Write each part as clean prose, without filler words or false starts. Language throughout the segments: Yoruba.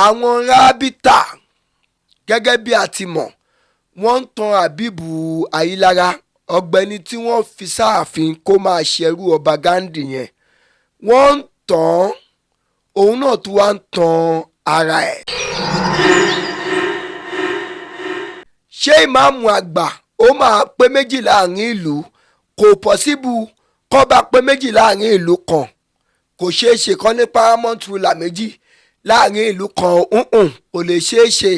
Àwọn rábítà, gẹ́gẹ́ bí a ti mọ̀, wọ́n ń tan Hábíbù Ayílára, ọ̀gbẹ́ni tí wọ́n fi sáàfin kó máa ṣerú ọba Ghandi yẹn. Wọ́n ń tàn án, òun náà tún wá ń tan ara ẹ̀. Ṣé ìmáàmù àgbà ó máa pé méjì láàrin ìlú? Kò possible kó bá pé méjì láàrin ìlú kan. Kò ṣeé ṣe kán ní paramount ruler méjì láàrin ìlú kan. Ǹǹ, kò lè ṣeé ṣe.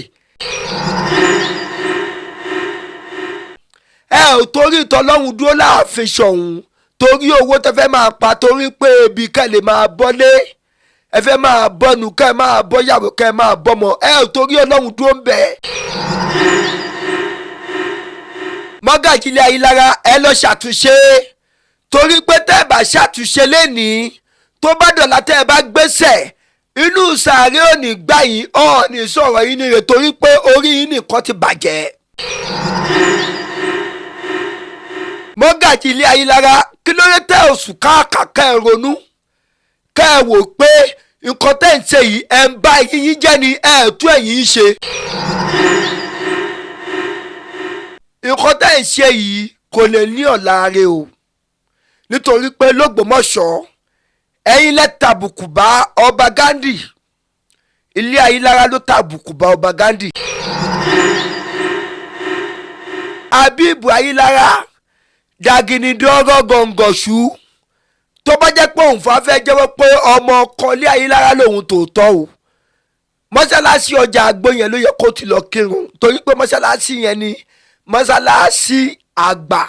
Ẹ ò torí ìtọ́lọ́hún dúró láàfin Ṣọ̀ún, torí owó tẹ́ fẹ́ máa pa, torí pé ebi kẹ́ lè máa bọ́lé, ẹ fẹ́ máa bọ́nu, kẹ́ máa bọ́yàwó, kẹ́ máa bọ́mọ. Ẹ ò torí Ọlọ́hun dúró ń bẹ̀. Mọ́gàjí ilé Ayílára, ẹ lọ ṣàtúnṣe, torí pé tẹ́ ẹ bá ṣàtúnṣe lénìí, tó bá dọ̀la tẹ́ ẹ bá gbéṣẹ̀ inú sàárè ò ní gbà yín, ọ̀ ní sọ̀rọ̀ yín nire, torí pé orí yín nìkan ti bàjẹ́. Mọ́gàjí ilé Ayílára, kí ló dé tẹ́ òsùn káàkà kẹ́ ẹ ronú, kẹ́ ẹ wò pé nǹkan tẹ́ ń ṣe yìí, ẹ̀ ń bá yín jẹ́ ni, ẹ̀ tú ẹ̀yìn yín ṣe. Nǹkan tẹ́ ń ṣe yìí kò lè ní ọ̀la re o, nítorí pé l'Ógbómọ̀ṣọ́ ẹ̀yin lẹ tàbùkù bá ọba Ghandi. Ilé Ayílára ló tàbùkù bá ọba Ghandi. Hábíbù Ayílára dàgìnìdọ́rọ̀ gọ̀ǹgọ̀ṣù, tó bá jẹ́ pé òun fà fẹ́ jẹ́wọ́ pé ọmọ ọkọ ilé Ayílára lòun tòótọ́ o, mọ́ṣáláṣí ọjà àgbo yẹn ló yẹ kó ti lọ kírun, torí pé mọ́ṣáláṣí yẹn ni mọ́ṣáláṣí àgbà,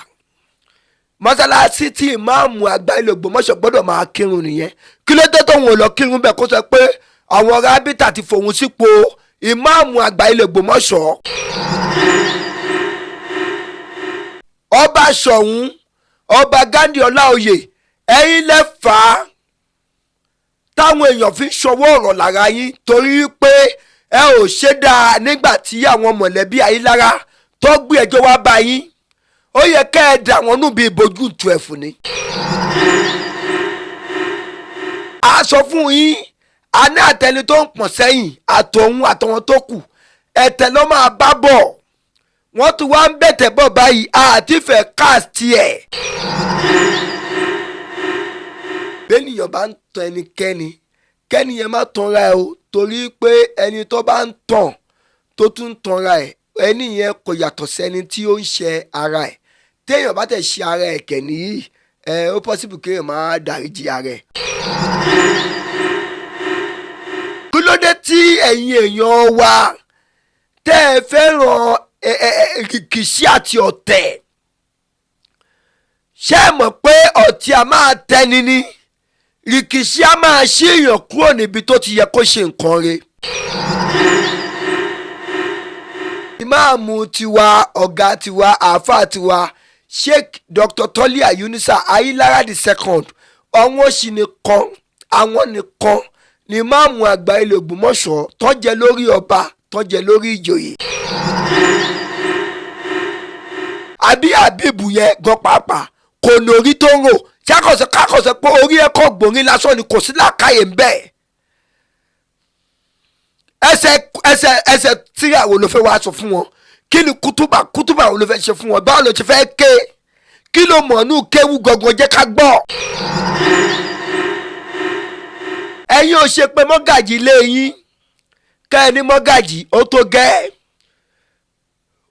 mọ́ṣáláṣí tí ìmáàmù àgbà ilé Ògbómọ̀ṣọ́ gbọ́dọ̀ máa kírun nìyẹn. Kí ló dé tóun ò lọ kírun bẹ́ẹ̀, kó sọ pé àwọn rábítà ti fòun sípò ìmáàmù àgbà ilé Ògbómọ̀ṣọ́? Ọba Ṣọ̀ún, ọba Ghandi Ọláoyè, ẹ̀yin lẹ fà á táwọn èèyàn fi ń ṣọwọ́ ọ̀rọ̀ lára yín, torí pé ẹ ò ṣe dáa nígbà tí àwọn mọ̀lẹ́bí Ayílára tó gbé ẹjọ́ wá bá yín. Ó yẹ kẹ́ ẹ dà wọ́n nù bí ìbojú tu ẹ̀fù ni. A sọ fún yín, a ní àtẹni tó ń pọ̀n sẹ́yìn, àtòun àtọwọn tó kù, ẹ̀tẹ̀ ló máa bá bọ̀. Wọ́n tún wá ń bẹ̀tẹ̀ bọ̀ báyìí, àti fẹ́ káàsì ẹ̀. Bẹ́ẹ̀nìyàn bá ń tan ẹnikẹ́ni, kẹ́niyẹn má tanra ẹ o, torí pé ẹni tó bá ń tàn tó tún ń tanra ẹ̀, ẹni yẹn kò yàtọ̀ sẹ́ni tí ó ń ṣe ara ẹ̀. Téèyàn bá tẹ̀ ṣe ara ẹ̀ kẹ̀ nìyí, ẹ ó possible kéèyàn má dáríjì ara ẹ̀. Kí ló dé tí ẹ̀yin èèyàn wa tẹ́ ẹ fẹ́ràn rìkìṣí àti ọ̀tẹ̀? Ṣé ẹ mọ̀ pé ọ̀tí a máa tẹni ni? Rìkìṣí a máa ṣí èèyàn kúrò níbi tó ti yẹ kó ṣe nǹkan re. Ìmáàmù tiwa, ọ̀gá tiwa, àáfàá tiwa, Sheikh Dr. Tolia Yunusa Ayilara the second, ọ̀wọ́n òsì nìkan, àwọn nìkan ni ìmáàmù àgbà ilé Ògbómọ̀ṣọ́ tó jẹ lórí ọba, tó jẹ lórí ìjòyè. Àbí Hábíbù yẹn gan pàápàá kò ní orí tó ń rò, ṣàkóso kákọ̀sọ pé orí ẹ̀kọ́ gbòǹrin lásán ni, kò sí làákàyè ń bẹ́ẹ̀. Ẹsẹ̀ ẹsẹ̀ ẹsẹ̀ tíra wo ló fẹ́ wá sọ fún wọn? Kí ni kútúbà kútúbà wo ló fẹ́ ṣe fún wọn? Báwo ló ṣe fẹ́ ké? Kí ló mọ̀ nù kéwú gangan? Jẹ́ ká gbọ́. Ẹ̀yin ò ṣe pé mọ́gàjì lé yín, kẹ́ ẹ ní mọ́gàjì ó tó gẹ́.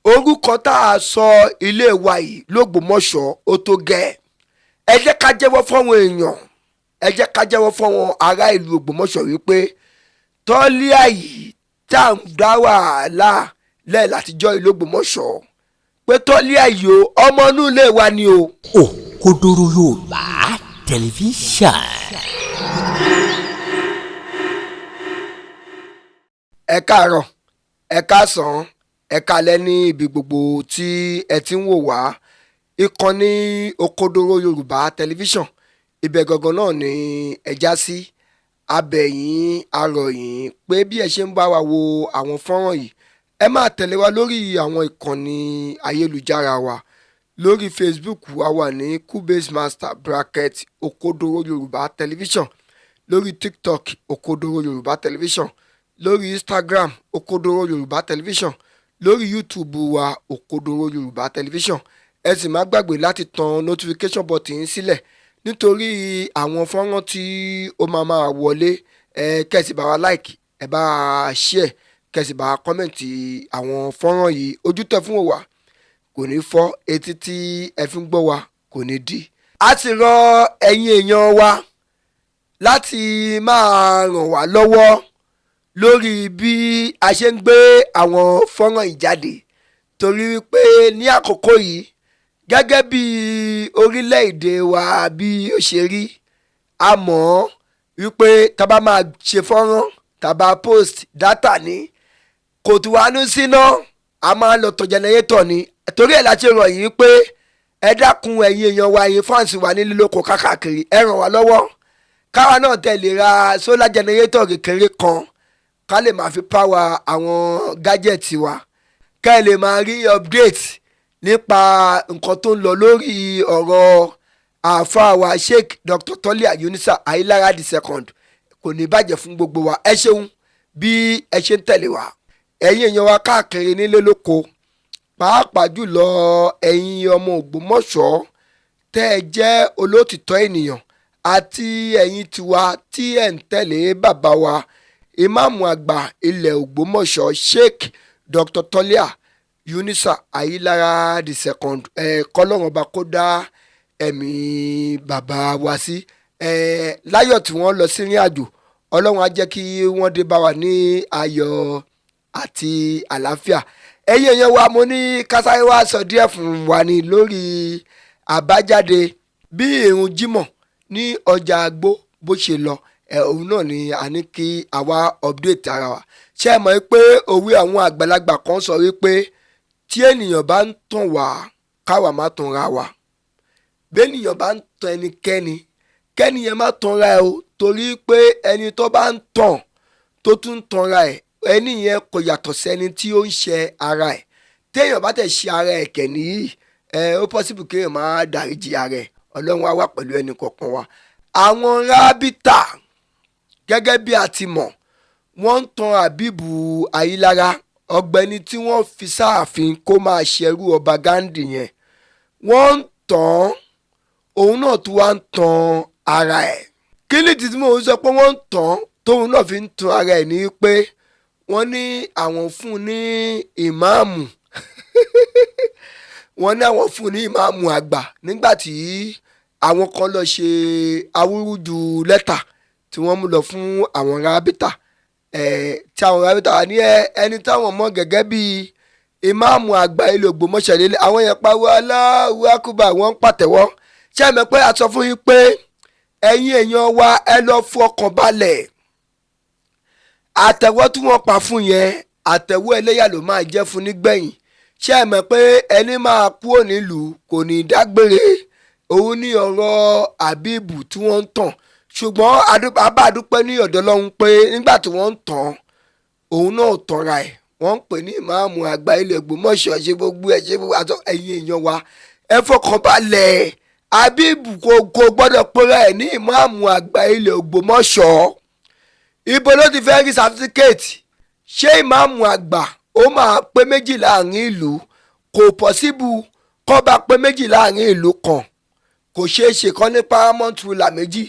Orúkọ tá a sọ ilé wa yìí l'Ógbómọ̀ṣọ́ ó tó gẹ́. Ẹ jẹ́ ká jẹ́wọ́ fáwọn èèyàn, ẹ jẹ́ ká jẹ́wọ́ fáwọn ará ìlú Ògbómọ̀ṣọ́ wípé Tọ́líà yìí tá à ń dá wàhálà lẹ́ẹ̀ látijọ́ ìlú Ògbómọ̀ṣọ́, pé Tọ́líà yìí o, ọmọ inú ilé wa ni o. Òkodoro Yorùbá Tẹlifíṣàn. Ẹ káàárọ̀, ẹ káàsán, ẹ káalẹ́ ní ibi gbogbo tí ẹ ti ń wò wá. Ìkànnì Òkodoro Yorùbá Tẹlifíṣàn, ibẹ̀ gangan náà ni ẹ já sí. Abẹ̀yìn arọ̀yìn pé bí ẹ ṣe ń bá wa wo àwọn fọ́nrán yìí, ẹ máa tẹ̀lé wa lórí àwọn ìkànnì ayélujára wa. Lórí Facebook wa wà ní Cubase Master bracket Òkodoro Yorùbá Tẹlifíṣàn, lórí TikTok Òkodoro Yorùbá Tẹlifíṣàn, Lórí Instagram, Òkodoro Yorùbá Tẹlifíṣàn, lórí YouTube wa, Òkodoro Yorùbá Tẹlifíṣàn. Ẹ sì má gbàgbé láti tan notification button yín sílẹ̀ nítorí àwọn fọ́nrán tí ó máa máa wọlé. Ẹ kẹ́sì bá wa like, ẹ bá wa share, kẹ́sì bá wa comment àwọn fọ́nrán yìí. Ojú tẹ fún wa kò ní fọ́, etí tí ẹ fi ń gbọ́ wa kò ní di. A sì rọ ẹ̀yin èèyàn wa láti máa ràn wá lọ́wọ́ lórí bí a ṣe ń gbé àwọn fọ́nrán yìí jáde, torí wípé ní àkókò yìí, gẹ́gẹ́ bí orílẹ̀-èdè wa bí ó ṣe rí, a mọ̀ wípé tá bá máa ṣe fọ́nrán, tá bá post data ní kò tún wá ní síná, a máa lọ tọ generator ni. Torí ẹ̀ la ṣe rọ̀ yín pé ẹ dákun, ẹ̀yin èèyàn wa, ẹ̀yin fans wa nílé lóko káàkiri, ẹ ràn wá lọ́wọ́ káwa náà tẹ̀lé ra solar generator kékeré kan, ká lè máa fi power àwọn gadget wa, ká ẹ lè máa rí update nípa nǹkan tó ń lọ lórí ọ̀rọ̀ àáfàá wa Sheikh Dr. Tọ́lé Yunusa Ayilara the Second. Kò ní bàjẹ́ fún gbogbo wa. Ẹ ṣeun bí ẹ ṣe ń tẹ̀lé wa, ẹ̀yin èèyàn wa káàkiri nílé lóko, pàápàá jùlọ ẹ̀yin ọmọ Ògbómọ̀ṣọ́ tẹ́ ẹ jẹ́ olótìtọ́ ènìyàn, àti ẹ̀yin tiwa tí ẹ̀ ń tẹ̀lé bàbá wa, ìmáàmù àgbà ilẹ̀ Ògbómọ̀ṣọ́, Sheikh Dr. Tọ́líà Yunusa Ayilara the Second. Ẹ̀ kọ́lọ́run ọba kó dá ẹ̀mí bàbá wa sí ẹ̀ láyọ̀ tí wọ́n lọ sí ìrìn àjò. Ọlọ́run á jẹ́ kí wọ́n dé bá wa ní ayọ̀ àti àlàáfíà. Ẹ̀yin èèyàn wa, mo ní kásáré wá sọ díẹ̀ fún wa ní lórí àbájáde bí ìrun jímọ̀ ní ọjà àgbo bó ṣe lọ. Ẹ òun náà ni a ní kí àwa update ara wa. Ṣé ẹ mọ̀ pé òwe àwọn àgbàlagbà kan sọ wípé tí ènìyàn bá ń tàn wá, káwa má tanra wa? Bẹ́ẹ̀nìyàn bá ń tan ẹnikẹ́ni, kẹ́niyẹn má tanra ẹ o, torí pé ẹni tó bá ń tàn tó tún ń tanra ẹ, ẹni yẹn kò yàtọ̀ sẹ́ni tí ó ń ṣe ara ẹ̀. Téèyàn bá tẹ̀ ṣe ara ẹ̀ kẹ̀ nìyí ẹ, ó possible kéèyàn má dáríjì ara ẹ̀. Ọlọ́run á wà pẹ̀lú ẹnì kọ̀ọ̀kan wa. Àwọn rábítà, gẹ́gẹ́ bí a ti mọ̀, wọ́n ń tan Àbíbù Ayílára, ọ̀gbẹ́ni tí wọ́n fi sáàfin kó máa ṣerú ọba Ghandi yẹn. Wọ́n ń tàn òun náà tún wá ń tan ara ẹ̀. Kí ni tí mò ń sọ pé wọ́n ń tàn tóun náà fi ń tan ara ẹ̀? Ní pé wọ́n ní àwọn fún ní ìmáàmù, wọ́n ní àwọn fún ní ìmáàmù àgbà nígbà tí àwọn kan lọ ṣe awúrúju lẹ́tà tí wọ́n mú lọ fún àwọn rábítà ẹ̀, tí àwọn rábítà wà ní ẹni táwọn mọ̀ gẹ́gẹ́ bíi ìmáàmù àgbà ilé Ògbómọ̀ṣọ́ lélẹ̀. Àwọn yẹn pariwo Allahu Akbar, wọ́n ń pàtẹ́wọ́. Ṣé ẹ mọ̀ pé a sọ fún yín pé ẹ̀yin èèyàn wa, ẹ lọ fọkàn balẹ̀, àtẹ̀wọ́ tí wọ́n pa fún yẹn, àtẹ̀wọ́ ẹlẹ́yà ló máa jẹ́ fún nígbẹ̀yìn. Ṣé ẹ mọ̀ pé ẹni máa kúrò nílùú kò ní í dágbére? Òun ní ọ̀rọ̀ Àbíbù tí wọ́n ń tàn, ṣùgbọ́n abá dúpẹ́ ní ọ̀dọ̀ Ọlọ́run pé nígbà tí wọ́n ń tàn, òun náà tọ́ra ẹ̀. Wọ́n ń pè ní ìmáàmù àgbà ilẹ̀ Ògbómọ̀ṣọ́, ṣe gbogbo ẹ̀, ṣe gbogbo àtọ. Ẹ̀yin èèyàn wa, ẹ fọkàn balẹ̀, Àbíbù kò gbọ́dọ̀ pera ẹ̀ ní ìmáàmù àgbà ilẹ̀ Ògbómọ̀ṣọ́. Ibo ló ti fẹ́ rí certificate? Ṣé ìmáàmù àgbà ó máa pé méjì láàrin ìlú? Kò possible kó bá pé méjì láàrin ìlú kan. Kò ṣeé ṣe kán ní paramount ruler méjì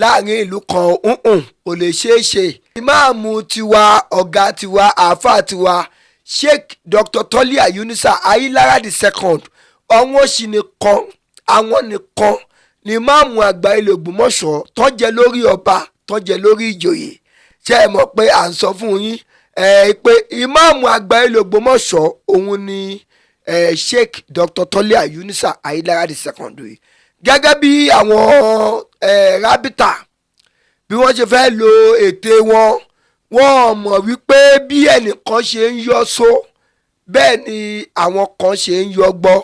láàrin ìlú kan nùn, kò lè ṣeé ṣe. Ìmáàmù tiwa, ọ̀gá tiwa, àáfàá tiwa, Sheikh Dr. Tolia Yunusa Ayilara the Second, ọ̀wọ́n òsì nìkan, àwọn nìkan ní ìmáàmù àgbà ilẹ̀ Ògbómọ̀ṣọ́ tó jẹ́ lórí ọba, tó jẹ́ lórí ìjòyè. Ṣé ẹ mọ̀ pé à ń sọ fún yín ẹ pé ìmáàmù àgbà ilẹ̀ Ògbómọ̀ṣọ́ òun ni ẹ Sheikh Dr. Tolia Yunusa Ayilara the Second yìí? Gẹ́gẹ́ bí àwọn rábítà bí wọ́n ṣe fẹ́ lo ète wọn, wọ́n mọ̀ wípé bí ẹnìkan ṣe ń yọ só, bẹ́ẹ̀ ni àwọn kan ṣe ń yọ gbọ́.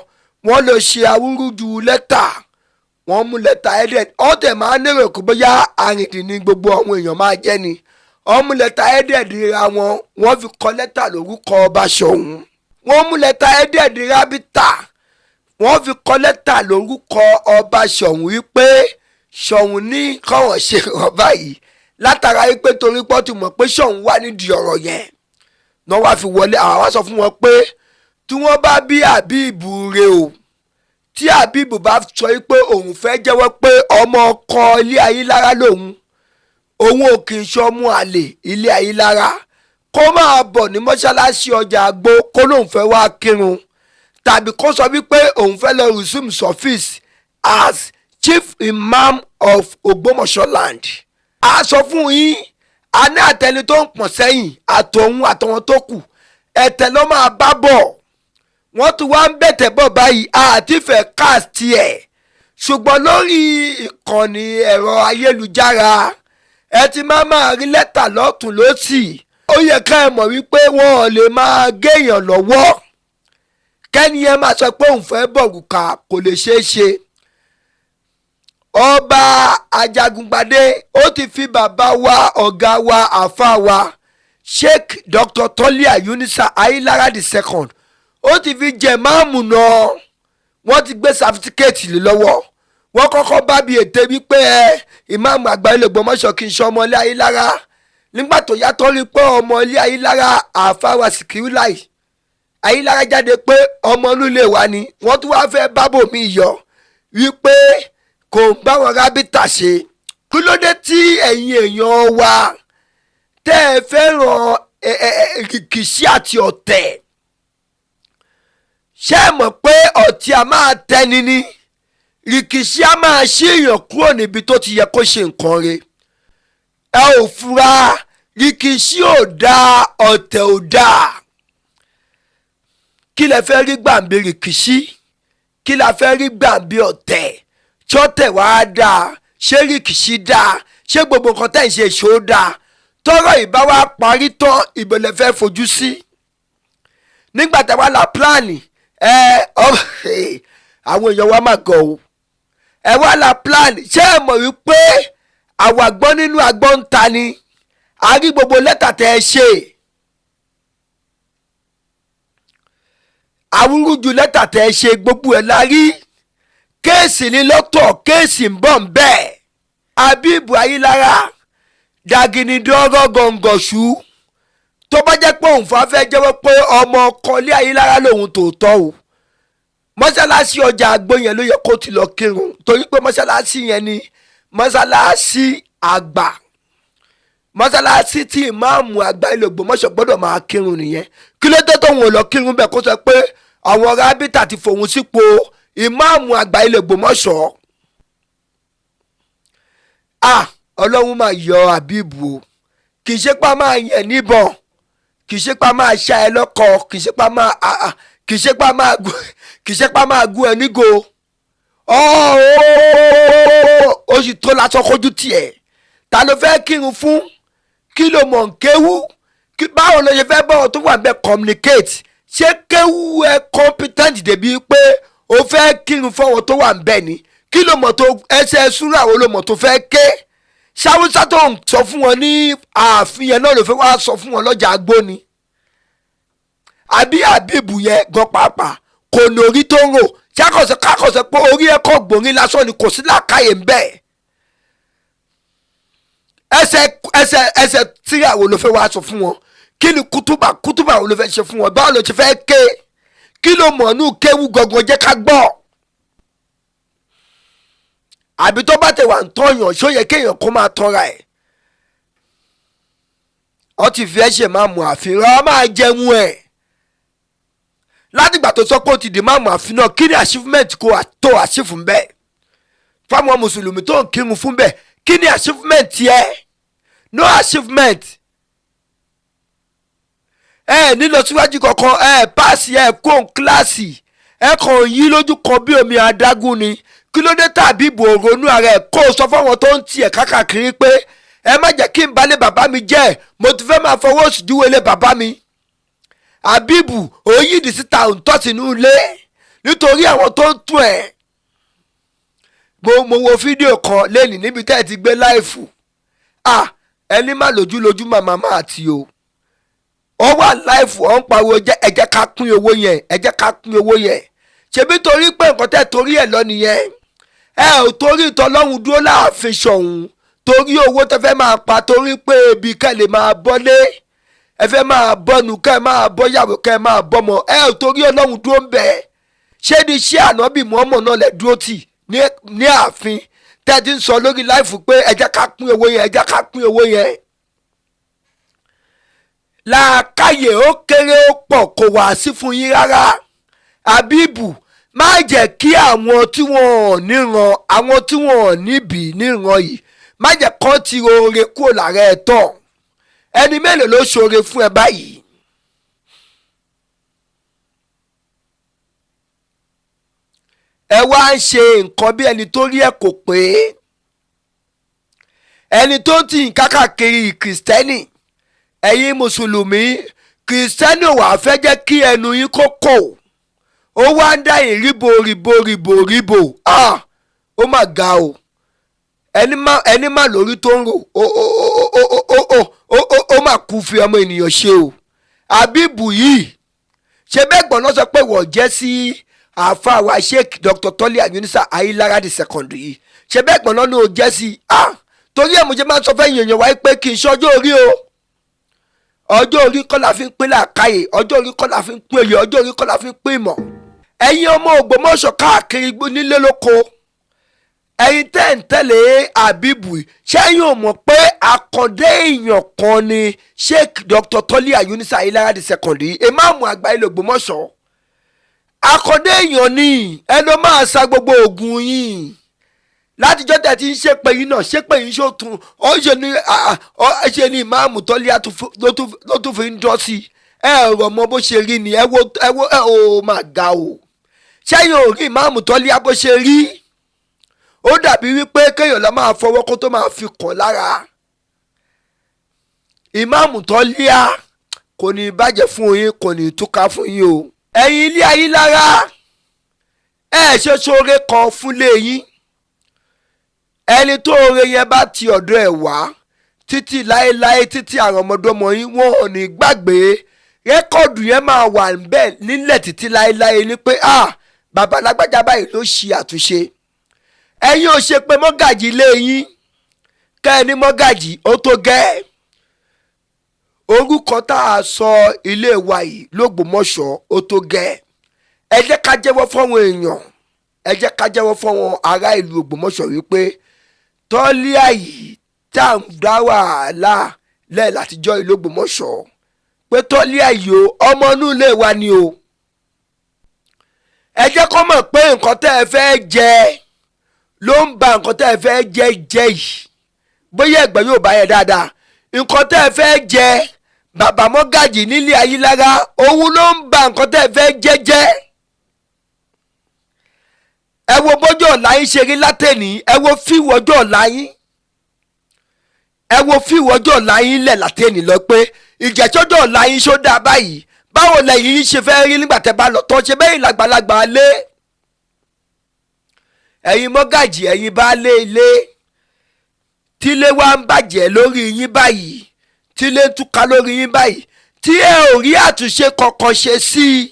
Wọ́n lọ ṣe awúrúju lẹ́tà, wọ́n mú lẹ́tà headed. Ọ̀tẹ̀ máa ń lérò pé bóyá arìndìn ni gbogbo àwọn èèyàn máa jẹ́ ni. Wọ́n mú lẹ́tà headed ra wọn, wọ́n fi kọ lẹ́tà lórúkọ ọba Ṣọ̀ún. Wọ́n mú lẹ́tà headed rábítà, wọ́n fi kọ lẹ́tà lórúkọ ọba Ṣọ̀ún wípé Ṣọ̀ún ní kọ́wọ̀n ṣe rọ̀ báyìí. Látara yìí pé torí pọ́ ti mọ̀ pé Ṣọ̀ún wà nídìí ọ̀rọ̀ yẹn náà wá fi wọlé. Àwa wá sọ fún wọn pé tí wọ́n bá bí Àbíbù re o, tí Àbíbù bá sọ pé òun fẹ́ jẹ́wọ́ pé ọmọ ọkọ ilé Ayílára lòun, òun ò kì í ṣọmú àlè ilé Ayílára, kó máa bọ̀ ní mọ́ṣáláṣí ọjà àgbo kó lóun fẹ́ wá kírun, tàbí kó sọ wípé òun fẹ́ lọ resume office as chief imam of Ògbómọ̀ṣọ́ land. A sọ fún yín, a ní àtẹni tó ń pọ̀n sẹ́yìn àtòun àtàwọn tó kù, ẹ̀tẹ̀ ló máa bá bọ̀. Wọ́n tún wá ń bẹ̀tẹ̀ bọ̀ báyìí, àti fẹ́ cast ẹ̀, ṣùgbọ́n lórí ìkànnì ẹ̀rọ ayélujára ẹ ti máa rí lẹ́tà lọ́tún lọ́sì. Ó yẹ ká ẹ mọ̀ wípé wọn ò lè máa géèyàn lọ́wọ́ kẹ́ni ẹ máa sọ pé òun fẹ́ bọ̀rùkà, kò lè ṣeé ṣe. Ọba Ajagungbadé ó ti fi bàbá wa, ọ̀gá wa, àfa wa, Sheikh Dr. Tolia Yunisa Ayilara the second, ó ti fi jẹ máàmù náà. Wọ́n ti gbé certificate lé lọ́wọ́. Wọ́n kọ́kọ́ bá bi ète wípé ẹ ìmáàmù àgbà ilé Ògbómọ̀ṣọ́ kì í ṣe ọmọ ilé Ayílára. Nígbà tó yàtọ̀ rí pé ọmọ ilé Ayílára, àáfàá wa Síkírù Láì Ayílára jáde pé ọmọ inú ilé wa ni, wọ́n tún wáá fẹ́ bábò mi yọ wípé kò ń bá wọn rábìtà ṣe. Kí ló dé tí ẹ̀yin èèyàn wa tẹ́ ẹ fẹ́ràn rìkìṣí àti ọ̀tẹ̀? Ṣé ẹ mọ̀ pé ọ̀tí a máa tẹni ni, rìkìṣí a máa ṣí èèyàn kúrò níbi tó ti yẹ kó ṣe nǹkan re? Ẹ ò fura, rìkìṣí ò dáa, ọ̀tẹ̀ ò dáa. Kí lẹ fẹ́ rí gbàǹbì rìkìṣí? Kí la fẹ́ rí gbàǹbì ọ̀tẹ̀? Ṣọ́tẹ̀ wàá dáa? Ṣé rìkìṣí dáa? Ṣé gbogbo nǹkan tẹ̀ ń ṣe ṣó dáa? Tọ́rọ̀ ìbá wa parí tán, ìbò lẹ fẹ́ fojú sí nígbà tá a wá la plan ẹ? Àwọn èèyàn wa máa gọ̀ o. Ẹ wá la plan. Ṣé ẹ mọ̀ wípé àwọn àgbọ́n nínú àgbọ́n ń ta ni? A rí gbogbo lẹ́tà tẹ́ ẹ ṣe, awúrúju lẹ́tà tẹ́ ẹ ṣe, gbogbo ẹ̀ la rí. Case ní lọ́tọ̀, case ń bọ̀ ń bẹ́ẹ̀. Àbíbù Ayílára dàgìnìdọ́rọ̀ gọ̀ǹgọ̀ṣù, tó bá jẹ́ pé òun fà fẹ́ jẹ́wọ́ pé ọmọ ọkọlé Ayílára lòun tòótọ́ o, mọ́ṣáláṣí ọjà àgbo yẹn ló yẹ kó ti lọ kírun, torí pé mọ́ṣáláṣí yẹn ni mọ́ṣáláṣí àgbà, mọ́ṣáláṣí tí ìmáàmù àgbà ilé Ògbómọ̀ṣọ́ gbọ́dọ̀ máa kírun nìyẹn. Kí ló dé tóun ò lọ kírun bẹ́ẹ̀, kó sọ pé àwọn rábítà ti fòun sípò ìmáàmù àgbà ilé Ògbómọ̀ṣọ́? Ah, Ọlọ́run máa yọ Àbíbù o. Kì í ṣe pé a máa yẹn níbọn, kì í ṣe pé a máa ṣá ẹ lọ́kọ, kì í ṣe pé a máa gún ẹ nígò. Ó sì tó lásán kójú tiẹ̀. Ta ló fẹ́ kírun fún? Kí ló mọ̀ ń kéwú? Báwo ló ṣe fẹ́ bọ̀wọ̀ tó wà bẹ́ẹ̀ communicate? Ṣé kéwú ẹ competent débi pé o fẹ́ kírun fọwọ́ tó wà bẹ́ẹ̀ ni? Kí ló mọ̀ tó ẹsẹ̀ súrà wo ló mọ̀ tó fẹ́ ké? Ṣáwúsá tó ń sọ fún wọn ní ààfin yẹn náà ló fẹ́ wá sọ fún wọn lọ́jà agbó ni? Àbí Àbíbù yẹn gan pàápàá kò ní orí tó ń rò? Ṣàkọsọ kákọsọ pé orí ẹ kọ gbòǹrin lásán ni, kò sí làákàyè ń bẹ́ẹ̀. Ẹsẹ̀ ẹsẹ̀ ẹsẹ̀ tíra wo ló fẹ́ wá sọ fún wọn? Kí ni kútúbà kútúbà wo ló fẹ́ ṣe fún wọn? Báwo ló ṣe fẹ́ ké? Kí ló mọ̀ nù kéwú gangan? Jẹ́ ká gbọ́. Àbí tó bá tẹ̀ wà ń tọ̀yàn, ṣó yẹ kéèyàn kó máa tọ́ra ẹ̀? Ọ ti fi ẹ́ ṣe máa mú àfihàn, ọ máa jẹun ẹ̀ látìgbà tó sọ pé ó ti di máàmù àfin náà. Kí ni achievement kó tó achieve ń bẹ́ẹ̀ fáwọn mùsùlùmí tó ń kírun fún bẹ́ẹ̀? Kí ni achievement yẹ? No achievement. Ẹ nílọ síwájú kankan, ẹ páàsì, ẹ kó kíláàsì, ẹ kàn yí lójú kan bí omi adágún ni. Kí ló dé tàbí ìbò ronú ara ẹ kó o sọ fáwọn tó ń tiẹ̀ kákàkiri pé ẹ má jẹ́ kí n balẹ̀ bàbá mi jẹ́, mo ti fẹ́ máa fọwọ́ òsì júwe lé bàbá mi? Àbíbù òyìnbí síta òǹtọ́ sínú ilé nítorí àwọn tó ń tún ẹ̀. Mo wo fídíò kan lẹ́nìí níbi tẹ́ ẹ ti gbé láìfù. À ẹni má lójú lójú màmá má àti o, ọ wà láìfù, ọ ń pariwo ẹ jẹ́ ká pín owó yẹn, ẹ jẹ́ ká pín owó yẹn. Ṣebí torí pé nǹkan tẹ́ torí ẹ̀ lọ nìyẹn? Ẹ ò torí ìtọ́lọ́hún dúró láàfin Ṣọ̀ún. Torí owó tẹ́ fẹ́ máa pa, torí pé ebi kẹ́ lè máa bọ́lé, ẹ fẹ́ máa bọ́nu, kẹ́ máa bọ́yàwó, kẹ́ máa bọ́mọ. Ẹ ò torí Ọlọ́run dúró ń bẹ́ẹ̀. Ṣé ní ṣé ànábì mọ́mọ́ náà lẹ dúró tì ní ààfin tẹ́ ti ń sọ lórí láìfù pé ẹ jẹ́ ká pín owó yẹn, ẹ jẹ́ ká pín owó yẹn? Làákàyè ó kéré ó pọ̀ kò wá sí fún yín rárá. Àbíbù, má jẹ́ kí àwọn tí wọ́n ò níran, àwọn tí wọ́n ò níbí níran yìí, má jẹ́ kán ti oore kúrò lára ẹ̀ tán. Ẹni mélòó ló ṣoore fún ẹ báyìí? Ẹ wá ń ṣe nǹkan bí ẹni tó rí ẹ kò pé, ẹni tó ti ń kákàkiri kìrìsìtẹ́nì. Ẹ̀yin mùsùlùmí, kìrìsìtẹ́nì wà fẹ́ jẹ́ kí ẹnu yín kó kò, ó wá ń dá yín ríbo ríbo ríbo ríbo. Ó mà ga o. Ẹni má lórí tó ń rò ó mà kú fi ọmọ ènìyàn ṣe o. Àbíbù yìí ṣe bẹ́ẹ̀ gbọ́n náà sọ pé wọ́n jẹ́ sí àáfàá wa Sheikh Dr. Tọ́lé Yunusa Ayilara the second yìí, ṣe bẹ́ẹ̀ gbọ́n náà ní o jẹ́ sí. Torí ẹ̀ mo ṣe máa ń sọ fẹ́ yìnyín wáyé pé kì í ṣe ọjọ́ orí o. Ọjọ́ orí kọ́ la fi ń pín làákàyè, ọjọ́ orí kọ́ la fi ń pín òye, ọjọ́ orí kọ́ la fi ń pín ìmọ̀. Ẹ̀yin ọmọ Ògbómọ̀ṣọ́ káàkiri nílé lóko, ẹ̀yin tẹ́ ń tẹ̀lé Àbíbù, ṣẹ́yìn ò mọ̀ pé àkàndé èèyàn kan ni Sheikh Dr. Tọ́lé Yunusa Ayilara the second yìí, ìmáàmù àgbà ilẹ̀ Ògbómọ̀ṣọ́? Àkàndé èèyàn ni. Ẹ ló máa sa gbogbo oògùn yìí látijọ́ tẹ̀ tí ń ṣépè yín náà, ṣépè yín ṣòtún ó ṣe ní ìmáàmù Tọ́lé ló tún fi ń dán sí ẹ. Ọ̀rọ̀ mọ bó ṣe rí ni. Ẹ wo, ẹ wo, ẹ ò máa ga o. Ṣẹ́yìn ò rí ìmáàmù Tọ́lé bó ṣe rí? Ó dàbí wípé kéèyàn lọ máa fọwọ́ kó tó máa fi kàn lára. Ìmáàmù Tọ́lé kò ní bàjẹ́ fún yín, kò ní túká fún yín o. Ẹ̀yin ilé Ayilara, ẹ ṣe ṣoore kan fúnlé yín. Ẹni tó oore yẹn bá ti ọ̀dọ̀ ẹ̀ wá títí láéláé, títí àwọn ọmọdọ́mọ yín, wọn ò ní gbàgbé. Rẹ́kọ̀dù yẹn máa wà níbẹ̀ nílẹ̀ títí láéláé ni pé bàbá alágbájá báyìí ló ṣe àtúnṣe. Ẹ̀yin ò ṣe pé mọ́gàjì ilé yín, kẹ́ ẹ ní mọ́gàjì ó tó gẹ́. Orúkọ tá a sọ ilé wa yìí l'Ógbómọ̀ṣọ́ ó tó gẹ́. Ẹ jẹ́ ká jẹ́wọ́ fáwọn èèyàn, ẹ jẹ́ ká jẹ́wọ́ fáwọn ará ìlú Ògbómọ̀ṣọ́ wípé Tọ́lé yìí tá à ń dá wàhálà lẹ́ẹ̀ látijọ́ ìlú Ògbómọ̀ṣọ́, pé Tọ́lé yìí o, ọmọ inú ilé wa ni o. Ẹ jẹ́ kó mọ̀ pé nǹkan tẹ́ ẹ fẹ́ jẹ ló ń ba nǹkan tẹ́ ẹ fẹ́ jẹ jẹ yìí. Bóyá ẹ̀gbọ́n yóò bá yẹ dáadáa, nǹkan tẹ́ ẹ fẹ́ jẹ bàbá mọ́gàjì nílé Ayilara, òun ló ń ba nǹkan tẹ́ ẹ fẹ́ jẹ jẹ. Ẹ wo bọ́jọ́ ọ̀la yín ṣe rí látẹ̀ní, ẹ wo fíìwù ọjọ́ ọ̀la yín, ẹ wo fíìwù ọjọ́ ọ̀la yín lẹ̀ látẹ̀ní lọ pé ìjẹ́sọ́jọ́ ọ̀la yín ṣó dáa báyìí. Báwo lẹ́yìn yín ṣe fẹ́ rí nígbà tẹ́ bá lọ tán? Ṣe bẹ́yìn làgbàlagbà lé, ẹ̀yin mọ́gàjì, ẹ̀yin baálé ilé, tílé wa ń bàjẹ́ lórí yín báyìí, tílé ń túká lórí yín báyìí, tí ẹ ò rí àtúnṣe kankan ṣe sí i.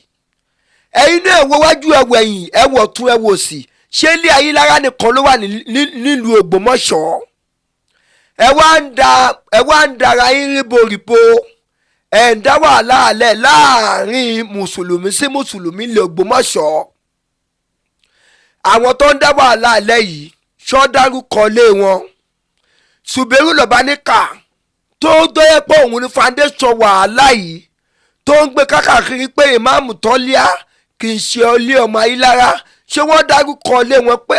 Ẹ̀yin náà wo wájú, ẹ wò ẹ̀yìn, ẹ wò ọ̀tún, ẹ wò òsì. Ṣé ilé Ayilara nìkan ló wà nílùú Ògbómọ̀ṣọ́? Ẹ wá ń dara yín ríboríbo, ẹ ń dá wàhálà alẹ́ láàrin mùsùlùmí sí mùsùlùmí ilé Ògbómọ̀ṣọ́. Àwọn tó ń dá wàhálà alẹ́ yìí, ṣọ́ dárúkọ lé wọn? Ṣùbẹ́rù Lọ́báníkà tó dọ́yẹ́ pé òun ní foundation wàhálà yìí, tó ń gbé kákàkiri pé ìmáàmù Tọ́lé kì í ṣe ilé ọmọ Ayilara, ṣé wọ́n dárúkọ lé wọn pé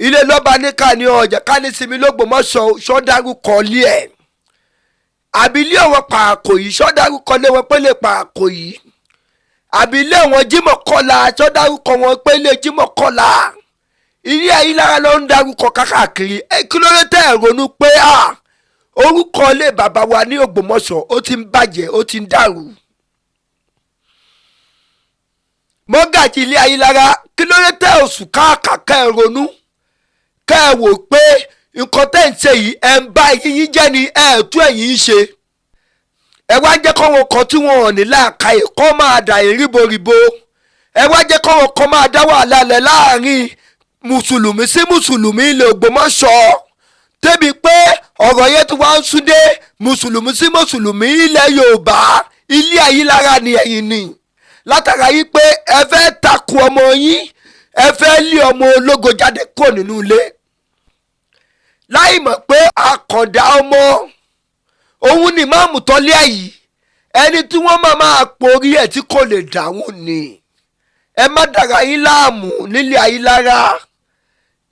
ilé Lọ́báníkà ní ọjà kánísìmí l'Ógbómọ̀ṣọ́? Ṣọ́ dárúkọ lé ẹ̀? Àbí ilé àwọn pààkò yìí, ṣọ́ dárúkọ lé wọn pé lè pààkò yìí? Àbí ilé àwọn Jímọ̀ Kọ́lá, ṣọ́ dárúkọ wọn pé ilé Jímọ̀ Kọ́lá? Ilé Ayilara ló ń dárúkọ kákàkiri. Kí ló dé tẹ́ ẹ̀ ronú pé orúkọ ilé bàbá wa ní Ògbómọ̀ṣọ́ ó ti ń bàjẹ́, ó ti ń dàrú? Mọ́gàjì ilé Ayilara, kí ló dé tẹ́ oṣù káàkà ẹ ronú kẹ́ ẹ wò pé nǹkan tẹ́ ń ṣe yìí, ẹ̀ ń bá yín jẹ́ ni, ẹ̀ tú ẹ̀yìn ń ṣe. Ẹ wá jẹ́ kọ́wọn kan tí wọn ò ní làákàyè kọ́ máa dà yín ríboríbo. Ẹ wá jẹ́ kọ́wọn kan máa dá wàhálà lẹ̀ láàrin mùsùlùmí sí mùsùlùmí ilẹ̀ Ògbómọ̀ṣọ́. Débi pé ọ̀rọ̀ yẹn tí wọ́n ń súndé mùsùlùmí sí mùsùlùmí ilẹ̀ Yorùbá, ilé Ayílára ni ẹ̀yin ni. Látara yìí pé ẹ fẹ́ takò ọmọ yín, ẹ fẹ́ lé ọmọ ológo jáde kúrò nínú ilé, láì mọ̀ pé àkàndá ọmọ òun ni máàmù tọ́lé yìí, ẹni tí wọ́n máa porí ẹ̀ tí kò lè dáhùn ni. Ẹ má dàra yín láàmú nílé Ayílára.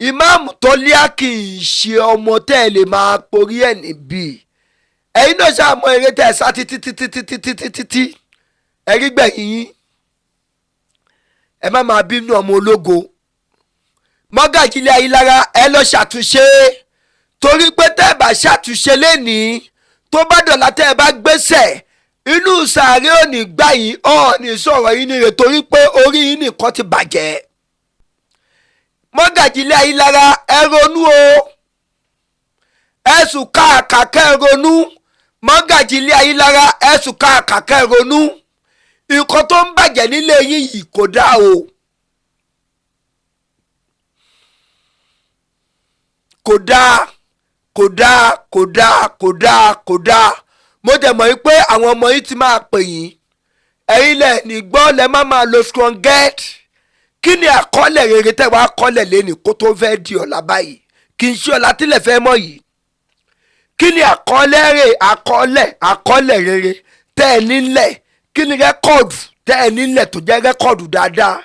Ìmáàmù tọ́lé kì í ṣe ọmọ tẹ́ ẹ lè máa porí ẹ̀ níbí. Ẹ̀yin náà ṣàmọ eré tẹ́ ẹ sá títí títí títí títí títí, ẹ rí gbẹ̀yìn yín. Ẹ má máa bínú ọmọ ológo. Mọ́gàjí ilé Ayílára, ẹ lọ ṣàtúnṣe, torí pé tẹ́ ẹ bá ṣàtúnṣe lénìí, tó bá dọ̀la, tẹ́ ẹ bá gbéṣẹ̀ inú sàárè, òní gbà yín, ọ̀ọ́nì sọ̀rọ̀ yín nìyẹn, torí pé orí yín nìkan ti bàjẹ́. Mọ́gàjí ilé Ayílára, ẹ ronú o. Ẹ̀sùn káàkà, ẹ ronú. Mọ́gàjí ilé Ayílára, ẹ̀sùn káàkà, ẹ ronú. Nǹkan tó ń bàjẹ́ nílé yín yìí kò dáa o, Kò dáa, kò dáa, kò dáa, kò dáa, kò dáa. Mo dẹ̀ mọ̀ pé àwọn ọmọ yìí ti máa pè yín, ẹ̀yin lẹ̀ ní gbọ́, lẹ má máa lo strong get. Kí ni àkọọ́lẹ̀ rere tẹ́ wàá kọ́lẹ̀ lẹ́nìí kó tó fẹ́ di ọ̀la báyìí? Kì í ṣe ọ̀la tílẹ̀ fẹ́ mọ̀ yìí. Kí ni àkọọ́lẹ̀ rẹ̀, àkọọ́lẹ̀ rere tẹ́ ẹ nílẹ̀? Kí ni record tẹ́ ẹ nílẹ̀ tó jẹ́ record dáadáa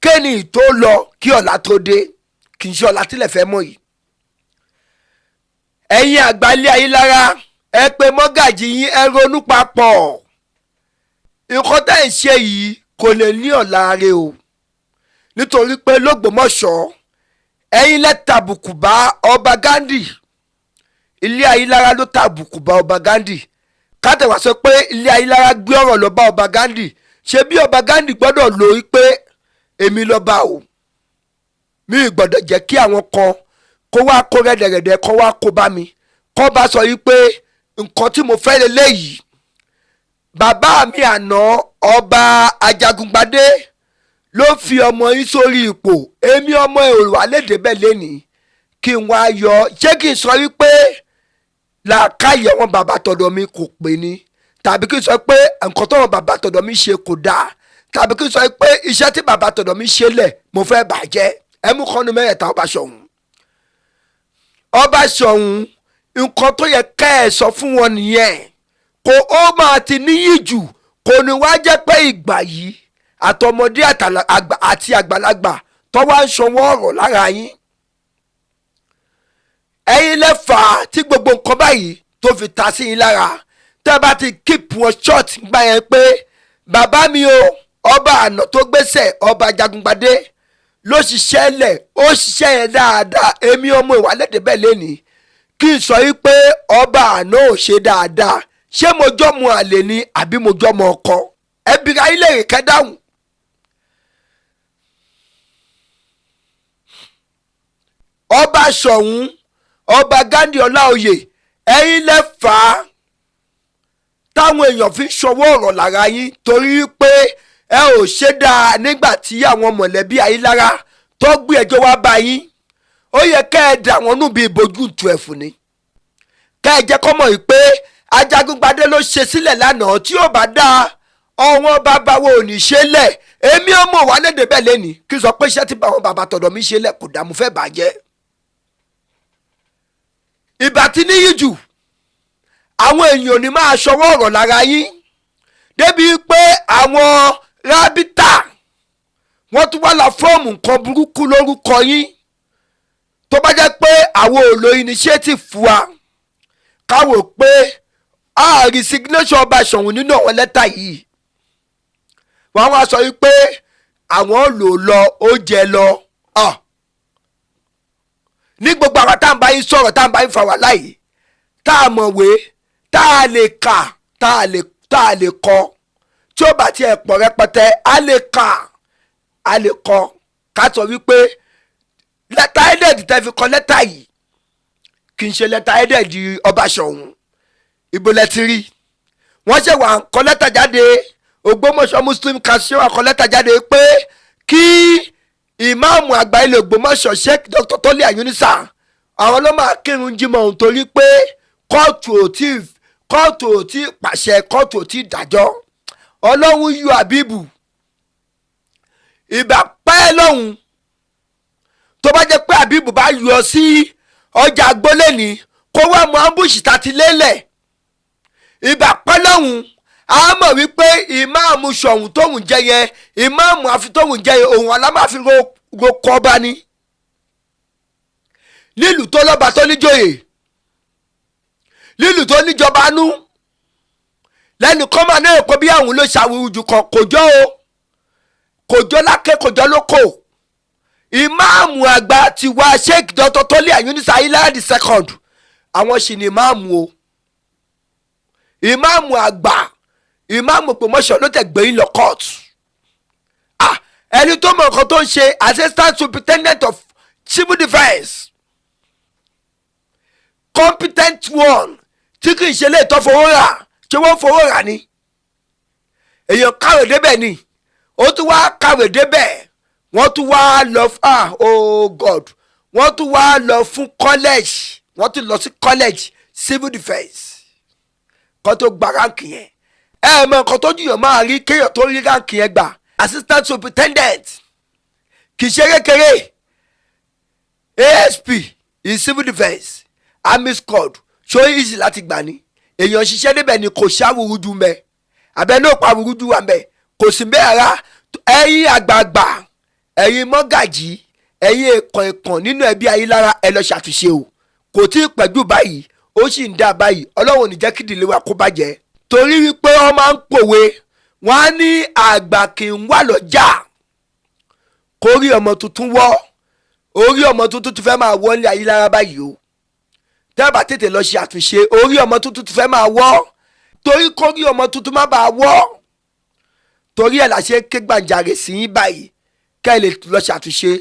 kéènì tó lọ kí ọ̀la tó dé? Kì í ṣe ọ̀la tílẹ̀ fẹ́ mọ̀ yìí. Ẹ̀yin àgbà ilé Ayílára, ẹ pé mọ́gàjì yín, ẹ ronú papọ̀. Nǹkan tẹ́ ẹ̀ ń ṣe yìí kò lè ní ọ̀la rẹ o, nítorí pé lÓgbómọ̀ṣọ́, ẹ̀yin lẹ tàbùkù bá ọba Gandhi. Ilé Ayílára ló tàbùkù bá ọba Gandhi. Kátẹ̀wá sọ pé ilé Ayílára gbé ọ̀rọ̀ lọ bá ọba Gandhi, ṣé bí ọba Gandhi gbọ́dọ̀ lò ó pé èmi lọ́ba o, mi ì gbọ́dọ̀ jẹ́ kí àwọn kan kó wá kó rẹ́dẹ̀rẹ́dẹ́, kó wá kó bá mi. Kó bá sọ yìí pé nǹkan tí mo fẹ́ lélẹ́yìí, bàbá mi àná, ọba Ajagungbadé, ló fi ọmọ yín sórí ipò. Èmi ọmọ èrò àlédè bẹ́ẹ̀ lénìí kí n wá yọ. Ṣé kí n sọ wípé làákàyè àwọn bàbá tọ̀dọ̀ mi kò pé ni, tàbí kí n sọ pé nǹkan tọ́wọ́n bàbá tọ̀dọ̀ mi ṣe kò dáa, tàbí kí n sọ pé iṣẹ́ tí bàbá tọ̀dọ̀ mi ṣe lẹ̀ mo fẹ́ bàjẹ́? Ẹ mú kọ́nu mẹ́rẹ̀ẹ́ta. Ọba Ṣọ̀ún, ọba Ṣọ̀ún, nǹkan tó yẹ kẹ́ ẹ sọ fún wọn nìyẹn. Kò ó máa ti níyì jù, kò ní wá jẹ́ pé ìgbà yìí àtọmọdé àti àgbàlagbà tó wá ń sanwó ọ̀rọ̀ lára yín. Ẹ̀yin lẹ́fà tí gbogbo nǹkan báyìí tó fi ta sí yín lára. Tẹ́ bá ti keep wọn short gbà yẹn pé bàbá mi o, ọba àná tó gbéṣẹ̀, ọba Jagungbadé, ló ṣiṣẹ́ lẹ̀, ó ṣiṣẹ́ yẹn dáadáa. Èmi ọmọ ìwálẹ̀dẹ̀ bẹ́ẹ̀ lẹ́nìí kí n sọ yìí pé ọba àná ò ṣe dáadáa, ṣé mo jọ́mọ àlè ni àbí mo jọ́mọ ọkọ? Ẹ bìrì ayé lè kẹ́ dáhùn. Ọba Ṣọ̀ún, ọba Ghandi Ọláoyè, ẹ̀yin lẹ fà á táwọn èèyàn fi ń ṣọwọ́ ọ̀rọ̀ lára yín, torí pé ẹ ò ṣe dáa nígbà tí àwọn mọ̀lẹ́bí Ayílára tó gbé ẹjọ́ wá bá yín. Ó yẹ kẹ́ ẹ dà wọ́n nù bíi bojú tu ẹ̀fù ni, kẹ́ ẹ jẹ́ kọ́ mọ̀ yìí pé Ajagungbadé ló ṣe sílẹ̀ lánàá. Tí ó bá dáa, ọ̀wọ́n bàbá wo ò ní ṣe lẹ̀. Èmi ò mọ̀ wá lédè bẹ́ẹ̀ lẹ́ni kí n sọ pé iṣẹ́ tí báwọn bàbá tọ̀dọ̀ mi ṣe lẹ̀ kò dá, mo fẹ́ bàjẹ́. Ìbà tí níyì jù, àwọn èèyàn ò ní máa ṣọwọ́ ọ̀rọ̀ lára yín débi pé àwọn rábítà wọ́n tún wá la fọ́ọ̀mù nǹkan burúkú lórúkọ yín. Tó bá jẹ́ pé àwọn ò lo initiative fún wa káwò pé a resignation ọba Ṣọ̀ún nínú àwọn lẹ́tà yìí, wọ́n wá sọ wípé àwọn lò lọ, ó jẹ lọ ní gbogbo àwọn tá à ń bá yín sọ̀rọ̀, tá à ń bá yín fà wá láyìí, tá a mọ̀wé, tá a lè kà, tá a lè kọ, tí ó bá tiẹ̀ pọ̀ rẹpẹtẹ, a lè kà, a lè kọ, ká sọ wípé lẹ́tà ẹ̀dẹ̀dì tẹ́ fi kọ lẹ́tà yìí kì í ṣe lẹ́tà ẹ̀dẹ̀dì ọba Ṣọ̀ún. Ibo lẹ ti rí? Wọ́n ṣe wà kọ lẹ́tà jáde, Ògbómọ̀ṣọ́ Muslim Council wà kọ lẹ́tà jáde pé kí ìmáàmù àgbà ilẹ̀ Ògbómọ̀ṣọ́, Sheikh Dr. Tọ́lé Àyúnísà. Àwọn ló máa kírun jímọ̀ òun torí pé kóòtù ò tí pàṣẹ, kóòtù ò tí dájọ́. Ọlọ́run yọ Àbíbù ìgbà pẹ́ lọ́hùn. Tó bá jẹ́ pé Àbíbù bá yọ sí ọjà agbólẹ́ni kó wá mọ ambush tá ti lélẹ̀ ìgbà pẹ́ lọ́hùn, a mọ̀ wípé ìmáàmù Ṣọ̀ún tóun jẹ yẹn, ìmáàmù àfi tóun jẹ yẹn, òun alámáfi ro kọ́ bá ní nílùú tó lọ́ba, tó níjòyè, nílùú tó níjọba nú lẹ́nu kọ́ máa náà pé bí àwọn ló ṣàwùjù kan. Kò jọ o, kò jọ lákè, kò jọ lóko. Ìmáàmù àgbà tiwa, Sheikh Dr. Tọ́lé Àyúnísà Ayílára the second, àwọn sì ní ìmáàmù o, ìmáàmù àgbà, ìmáàmù Ògbómọ̀ṣọ́ ló tẹ̀ gbẹ̀yìn lọ kóòtù. Ah, ẹni tó mọ nǹkan tó ń ṣe, assistant superintendent of civil defence, competent one, tí kì í ṣe lè tọ́ fowó rà. Ṣé wọ́n fowó rà ni? Èèyàn kàwé débẹ̀ ni, ó tún wá kàwé débẹ̀, wọ́n tún wá lọ, ah, oh God, wọ́n tún wá lọ fún college, wọ́n tún lọ sí college civil defence kó tó gba rank yẹn. Ẹ mọ nǹkan tó jùyàn máa rí kéèyàn tó rí rank yẹn gbà. Assistant superintendent kì í ṣe kékeré. ASP in civil defence, army squad, ṣó easy láti gbà ní? Èèyàn ṣiṣẹ́ níbẹ̀ ni, kò ṣàwùrúju mẹ́ abẹ náà pa àwùrúju wà mẹ́, kò sí bẹ́ẹ̀ rárá. Ẹ̀yin àgbààgbà, ẹ̀yin mọ́gàjì, ẹ̀yin èkàn èkàn nínú ẹbí Ayílára, ẹ lọ ṣàtúnṣe o. Kò tí ì pẹ́jù báyìí, ó sì ń dá báyìí. Ọlọ́run ò ní jẹ́ kí ìdílé wa kó bàjẹ́, torí wípé wọ́n máa ń pòwe, wọ́n á ní àgbà kì í wà lọ́jà kó rí ọmọ tuntun wọ́. Orí ọmọ tuntun ti fẹ́ máa wọ́ ní Ayílára báyìí o. Tẹ́ bá tètè lọ ṣe àtúnṣe, orí ọmọ tuntun ti fẹ́ máa wọ́, torí kó rí ọmọ tuntun má bàa wọ́. Torí ẹ̀ la ṣe ké gbàǹjarè sí yín báyìí, kẹ́ ẹ lè lọ ṣàtúnṣe.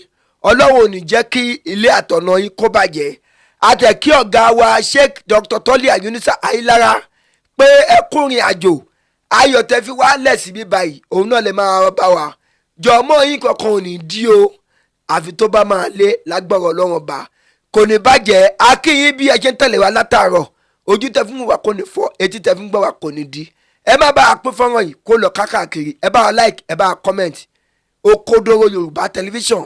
Ọlọ́run ò ní jẹ́ kí ilé àtọ̀nà yín kó bàjẹ́. Àtẹ̀kí ọ̀gá wa, Sheikh Dr. Tọ́lé Àyúnísà Ayílára, pé ẹ kúrin àjò ayọ̀ tẹ́ fi wá lẹ̀ síbí báyìí, òun náà lè máa bá wa jọmọ́ yín. Kankan ò ní dí o, àfi tó bá máa lé lágbọ̀rọ̀. Ọlọ́run ọba kò ní bàjẹ́. Akínyín bí ẹ ṣe ń tẹ̀lé wa látàárọ̀. Ojú tẹ fún wa kò ní fọ́, etí tẹ fún gbọ́ wa kò ní di. Ẹ má bá a pín fọ́nrán yìí kó lọ káàkiri. Ẹ bá wa like, ẹ bá wa comment. Òkodoro Yorùbá Tẹlifíṣàn,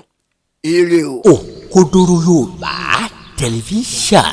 ire o. Òkodoro Yorùbá Tẹlifíṣàn.